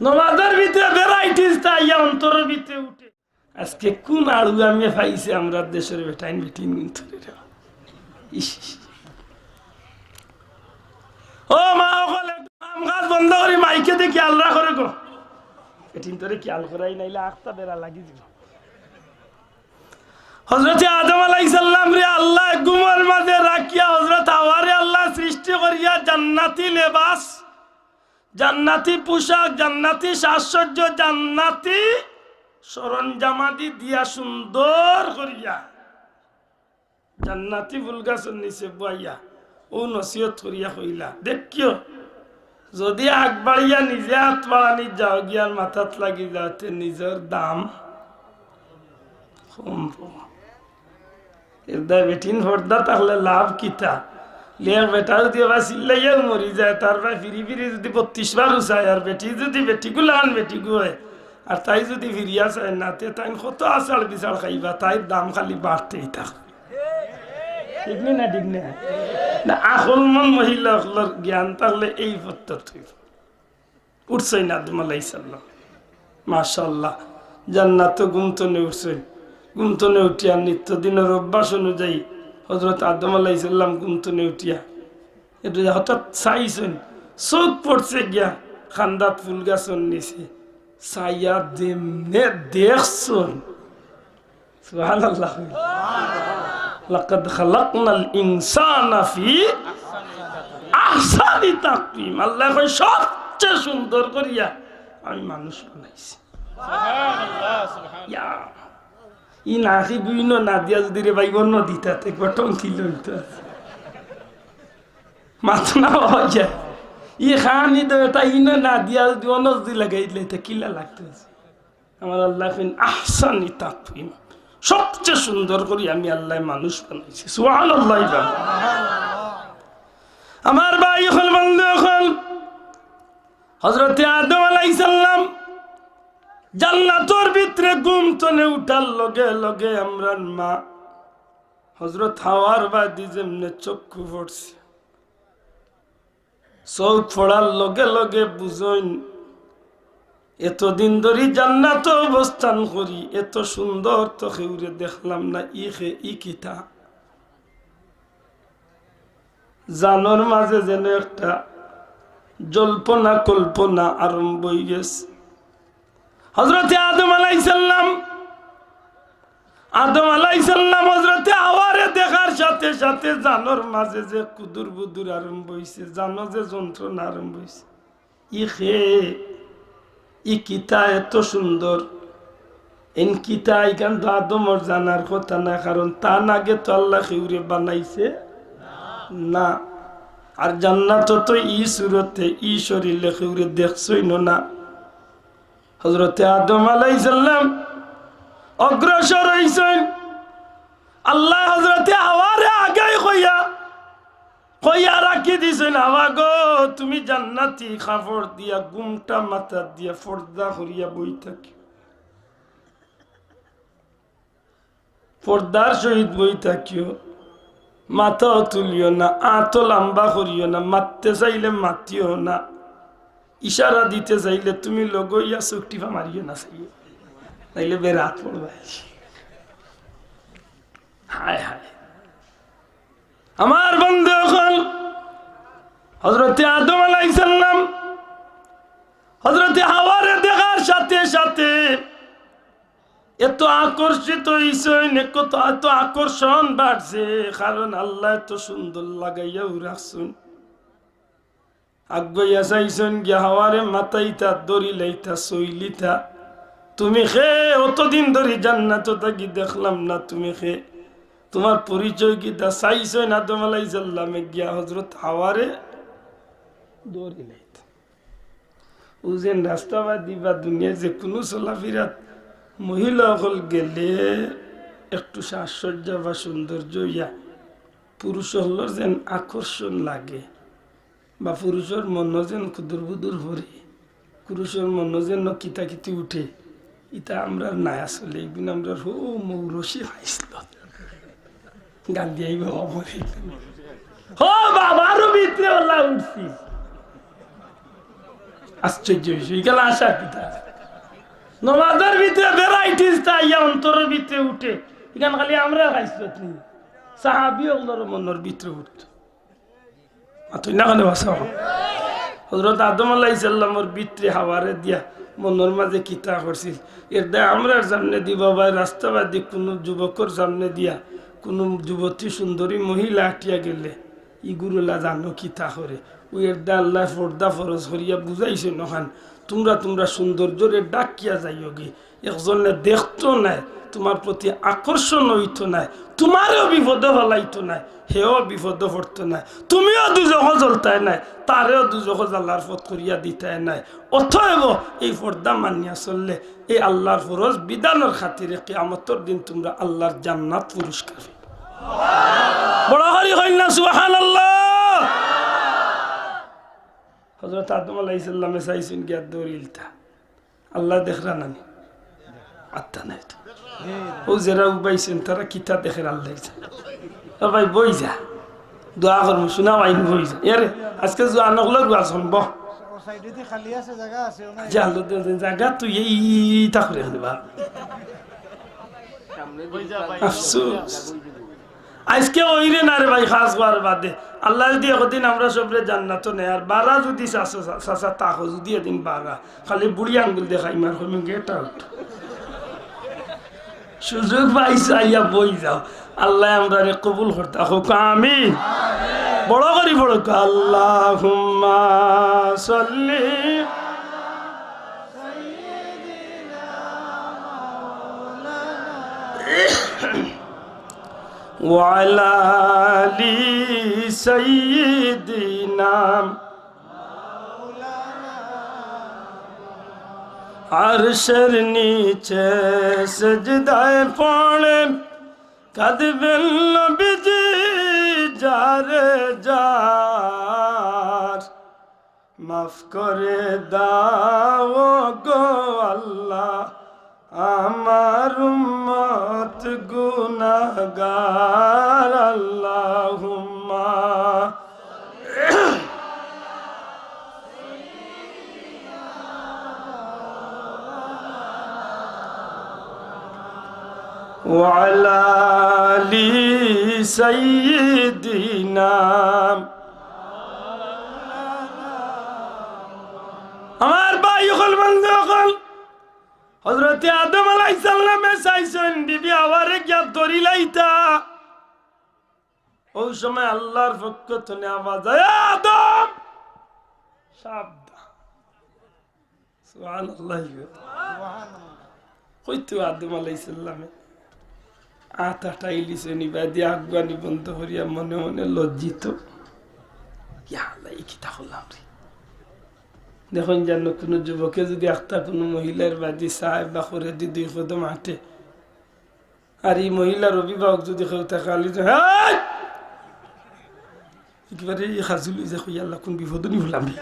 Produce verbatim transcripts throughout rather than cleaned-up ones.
নমাজর ভিতরে ভ্যারাইটিস তা আইয়া অন্তরর ভিতরে উঠে। আজকে কুন আড়ুয়া মিয়া পাইছে আমরার দেশর বেটাইন বেটিন গুনতরে রে। ইস, ইস। ও মা, অকল একটু কাম কাজ বন্ধ করি মাইকে দেখি আল্লাহ করে গো। বেটিন তোরে খেয়াল করাই নাইলে আখতা বেড়া লাগি দিব। হযরতে আদম আলাইহিস সালামরে আল্লায় ঘুমর মাঝে রাখিয়া হযরত হাওয়ারে আল্লায় সৃষ্টি করিয়া জান্নাতি লেবাস, জান্নাতি পোশাক, জান্নাতি সাজসজ্জ, জান্নাতি সরঞ্জামাদি দিয়া সুন্দর করিয়া জান্নাতি ফুল গাছর নিচে বইয়া ও নসিহত করিয়া কইলা, দেখিও, যদি আগ বাড়িয়া নিজে আত বাড়ানি যাও গিয়ার মাথাত লাগি যাতে নিজর দাম কম পাবা। এর দায় বেটিন পর্দা থাকলে লাভ কিতা? লেখ বেটা যদি আবার চিল্লাইয়াও মরি যায়, তার বায় ফিরি ফিরি যদি বত্রিশ বার উচায়, আর বেটি যদি বেটি গুলান বেটি গুয়ে, আর তাই যদি ফিরিয়া চায় না, তে তাইন কত আছাড় বিছাড় খাইবা, তাইর দাম খালি বাড়তেই থাকবে। ঠিক নি না? ঠিক না? না, আকলমন মহিলা অকলর জ্ঞান থাকলে এই পদ্ধতি। উঠছইন আদম আলাইহিস সালাম, মাশাআল্লাহ, জান্নাতো ঘুম তনে উঠছইন। ঘুম তনে উঠিয়া নিত্যদিনর অভ্যাস অনুযায়ী হযরত আদম আলাইহিস সালাম ঘুম তনে উঠিয়া একটু হঠাৎ চাইছইন, চউখ পড়ছে গিয়া কান্দাত ফুল গাছর নিচে। চাইয়া যেমনে দেখছইন, সুবহানাল্লাহ। লাকাদ খালাকনাল ইনসানা ফি আহসানি তাকওয়িম। আল্লায় কয়, সবচেয়ে সুন্দর করিয়া আমি মানুষ বানাইছি। ইয়া, ই নাকি গুইন না দিয়া যদি রে ভাই অন্য দিতা, তে একবার টঙ্কি লইতো। মাত না অয় যায়। ই খানি দে এটা ইন না দিয়া যদি অন্য যদি লাগাই দিলে, তে কিলা লাগতো? আমার আল্লায় কইন, "আহসানি তাকওয়িম।" সবচেয়ে সুন্দর করি আমি আল্লায় মানুষ বানাইছি। সুবহানাল্লাহ। আমার ভাই অকল, বন্ধু অকল, হযরতে আদম আলাইহিস সালাম জান্নাতর ভিতরে ঘুম তনে উঠার লগে লগে আমরার মা হযরত হাওয়ার বায়দি যেমনে চক্ষু পড়ছে, চউখ পড়ার লগে লগে বুঝইন, এতদিন ধরি জান্নাতো অবস্থান করি, এত সুন্দর তো কেউরে দেখলাম না, ই কে, ই কিতা? জানর মাঝে যেন একটা জল্পনা কল্পনা আরম্ভ অই গেছে। হযরতে আদম আলাইহিস সালাম, আদম আলাইহিস সালাম হযরতে হাওয়ারে দেখার সাথে সাথে জানর মাঝে যে কুদুর বুদুর আরম্ভ অইছে, জানো যে যন্ত্রণা আরম্ভ অইছে। ই কে, ই কিতা এত সুন্দর? এন কিতা? ইখান তো আদমর জানার কথা না, কারণ তান আগে তো আল্লায় কেউরে বানাইছে না। আর জান্নাতো তো ই সুরতে, ই শরীরে কেউরে দেখছইন না। হযরতে আদম আলাইহিস সালাম অগ্রসর অইছইন। আল্লায় হযরতে হাওয়ারে আগেই কইয়া, কইয়া রাখি দিছইন, "হাওয়া গো, তুমি জান্নাতি কাপড় দিয়া, ঘুমটা মাথাত দিয়া, পর্দা করিয়া বই থাকিও।" পর্দার সহিত বই থাকিও, মাথাও তুলিও না, আতও লম্বা করিও না, মাততে চাইলে মাতিও না, ইশারা দিতে চাইলে তুমি লগে অইয়া চউখ টিপা মারিও না চাইও, নাইলে বেরাত পড়বায়। হায় হায়, আমার বন্ধু অকল, হযরতে আদম আলাইহিস সালাম হযরতে হাওয়ারে দেখার সাথে সাথে এত আকর্ষিত অইছইন, এত, এত আকর্ষণ বাড়ছে, কারণ আল্লায় এত সুন্দর লাগাইয়াউ রাখছইন। আগুয়াইয়া চাইছইন গিয়া হাওয়ারে মাতাইতা, ধরিলাইতা, ছইলিতা। "তুমি কে? অতদিন ধরি জান্নাতো থাকি দেখলাম না, তুমি কে? তুমার পরিচয় কিতা?" চাইছইন আদম আলাইহিস সালামে গিয়া হযরত হাওয়ারে ধরিলাইতা। অউ যেন রাস্তাবাদি বা দুনিয়ার যেকুনু চলাফিরাত মহিলা অকল গেলে একটু সাজসজ্জা বা সৌন্দর্য অইয়া পুরুষ অকলর যেন আকর্ষণ লাগে বা পুরুষর মনো যেন কুদুর বুদুর পড়ে, পুরুষর মনো যেন কিতা কিতি উঠে, ইতা আমরার নাই আসলে। ইগুন আমরার হউ মৌরসি খাইছিল। গান দিয়া আইবো খবরে। ও বাবারও ভিতরে ওলা উঠছি। আশ্চর্য বিষয়, ইখান আশা কিতা? নমাজর ভিতরে varieties তা আইয়া অন্তরর ভিতরে উঠে, ইখান খালি আমরার খাইছলত নি, সাহাবী অকলরও মনর ভিতরে উঠতো। মাতইন না কেনে বাসা? হযরত আদম আলাইহিস সালামর ভিতরে হাওয়ারে দিয়া মনর মাঝে কিতা করছিল, এরদায় আমরার সামনে দি বা রাস্তাবাদি কুনু যুবকর সামনে দিয়া কুনু যুবতী সুন্দরী মহিলা আটিয়া গেলে, ইগুরুলা জানো কিতা করে? অউ এরদায় আল্লায় পর্দা ফরজ করিয়া বুঝাইছইন অখান, তুমরা তুমরার সৌন্দর্যরে ঢাকিয়া যাইওগি। একজনে দেখতো নায়, তুমার প্রতি আকর্ষণ অইতো নায়, তুমারেও বিপদো ফালাইতো নায়, হেও বিপদো পড়তো নায়, তুমিও দুজখো জ্বলতায় নায়, তারেও দুজখো জ্বালার পথ করিয়া দিতায় নায়। অতএব এই পর্দা মানিয়া চললে এই আল্লার ফরজ বিধানর খাতিরে কিয়ামতর দিন তুমরা আল্লার জান্নাত পুরস্কার পাইবায়। বড় করি কইন না সুবহানাল্লাহ। হযরত আদম আলাইহিস সালামে চাইছইন গিয়া দড়িলতা। আল্লায় দেখরা না নি? আত্তা নাই তো। অউ যেরা উবাইছইন, তারা কিতা দেখের আল্লায় জানে। ও ভাই, বই যা। দোয়া করমু, শুনা ভাই, বই যা। এরে, আজকে জোয়ান অকলর ওয়াজ হুনবো। ও সাইডেদি খালি আছে, জাগা আছে, ও নাই। যা, আল্লাহ দে, জাগা তুই এই, এই, এই, তা করে আনবা। আফসোস। আইজকে অইরে না রে ভাই, খাস অওয়ার বাদে। আল্লায় যুদি একদিন আমরা সবরে জান্নাতো নেয়, আর বারা যুদি চাচা, চাচা থাকো, যুদি এদিন বারা, খালি বুড়ি আঙ্গুল দেখাইমু আর কইমু, "Get out।" সুযোগ পাইছো, আইয়া বই যাও। আল্লায় আমরারে কবুল করতা, কউক্কা আমিন। বড় করি পড়উক্কা, আল্লাহুম্মা সাল্লি ওয়া আলা আলি সাইয়্যিদিনা। আরশের নিচে সেজদায় পড়ে কাঁদবেন নবীজি যারে যার। মাফ করে দাও গো আল্লাহ, আমার উম্মত গুনাহগার। আল্লাহুম্মা ওয়া আলা আলি সাইয়্যিদিনা। আমার ভাই অকল, বন্ধু অকল, হযরতে আদম আলাইহিস সালামে চাইছইন বিবি হাওয়ারে গিয়া দড়িলাইতা। অউ সময় আল্লার পক্ষ থনে আওয়াজ আয়, "আদম, সাবধান।" সুবহানাল্লাহ। কইতো আদম আলাইহিস সালামে আত আটাইলিছইন, ইবাদি আগুয়ানি বন্ধ করিয়া মনে মনে লজ্জিত। ইয়া আল্লাহ, ই কিতা করলাম রে? দেখইন যেন কুনু যুবকে যুদি আখতা কুনু মহিলার বাদি চায় বা করেদি দুই কদম আটে, আর ই মহিলার অভিভাবক যুদি কেউ থাকে, আলি যে, "হেই!" একেবারে ই খাজুল অইযায়, কই, "আল্লাহ, কুন বিপদো নি পড়লাম রে?"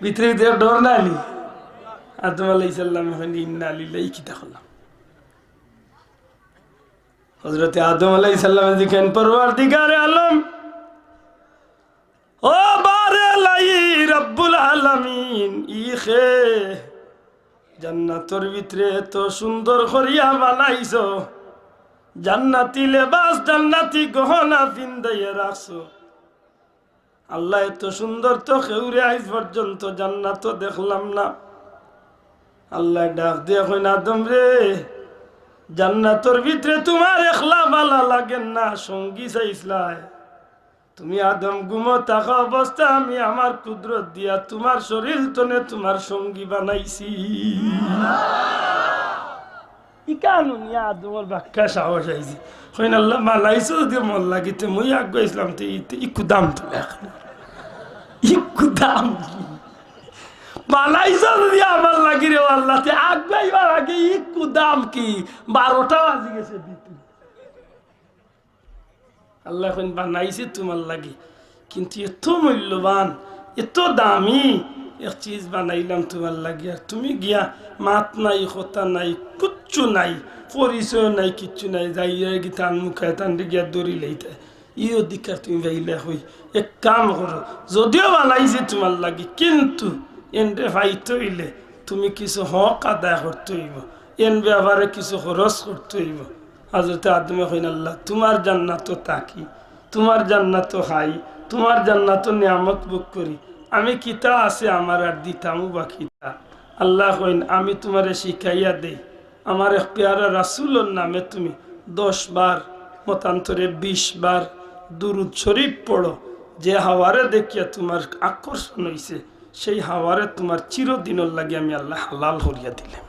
ভিতরে ভিতরে ডর না নি? আদম আলাইহিস সালামে কইন, "ইন্না লিল্লাহি, ই কিতা করলাম?" হযরতে আদম আলাইহিস সালামে জিকাইন, "পরওয়ারদিগারে আলম, ও বারে এলাহি রব্বুল আলামিন, ই কে? জান্নাতর ভিতরে এত সুন্দর করিয়া বানাইছো, জান্নাতি লেবাস, জান্নাতি গহনা পিন্দাইয়া রাখছো। আল্লাহ, এত সুন্দর তো কেউরে আইজ পর্যন্ত জান্নাতো দেখলাম না।" আল্লায় ডাক দিয়া কইন, "আদম রে, জান্নাতর ভিতরে তুমার একলা ভালা লাগের না, সঙ্গী চাইছলায়। তুমি আদম ঘুমো থাকা অবস্থা আমি আমার কুদরত দিয়া তুমার শরীল তনে তুমার সঙ্গী বানাইছি।" ইখান হুনিয়া আদমর বাক্কা সাহস আইছে। কইন, "আল্লাহ, বানাইছো যুদি মর লাগি, তে মুই আগুয়াইছলাম, তে ই, তে ইকু দাম তো লেখ। ইকু দাম কি? বানাইছো যুদি আমার লাগি রে আল্লাহ, তে আগুয়াইবার আগে ইকু দাম কি?" বারোটা বাজি গেছে ভিতরে। আল্লায় কইন, "বানাইছি তুমার লাগি, কিন্তু এত মূল্যবান, এত দামি এক চিজ বানাইলাম তুমার লাগি, আর তুমি গিয়া মাত নাই, কথা নাই, কুচ্ছু নাই, পরিচয় নাই, কিচ্ছু নাই, যাইয়া গিয়া তান মুখে তানরে গিয়া দড়িলাইতায়।" ই অধিকার তুমি পাইলায় কই? এক কাম করো, যদিও বানাইছি তুমার লাগি, কিন্তু এনরে পাইতে অইলে তুমি কিছু হক আদায় করতে অইবো, এন ব্যাপারে কিছু খরচ করতে অইবো। হযরতে আদমে কইন, "আল্লাহ, তুমার জান্নাতো থাকি, তুমার জান্নাতো খাই, তুমার জান্নাতো নিয়ামত ভোগ করি, আমি কিতা আছে আমার আর দিতামু বা কিতা?" আল্লায় কইন, "আমি তুমারে শিখাইয়া দেই, আমার এক পেয়ারা রাসূলর নামে তুমি দশ বার, মতান্তরে বিশ বার দুরূদ শরীফ পড়ো, যে হাওয়ারে দেখিয়া তুমার আকর্ষণ অইছে, সেই হাওয়ারে তুমার চিরদিনর লাগি আমি আল্লায় হালাল করিয়া দিলাম।"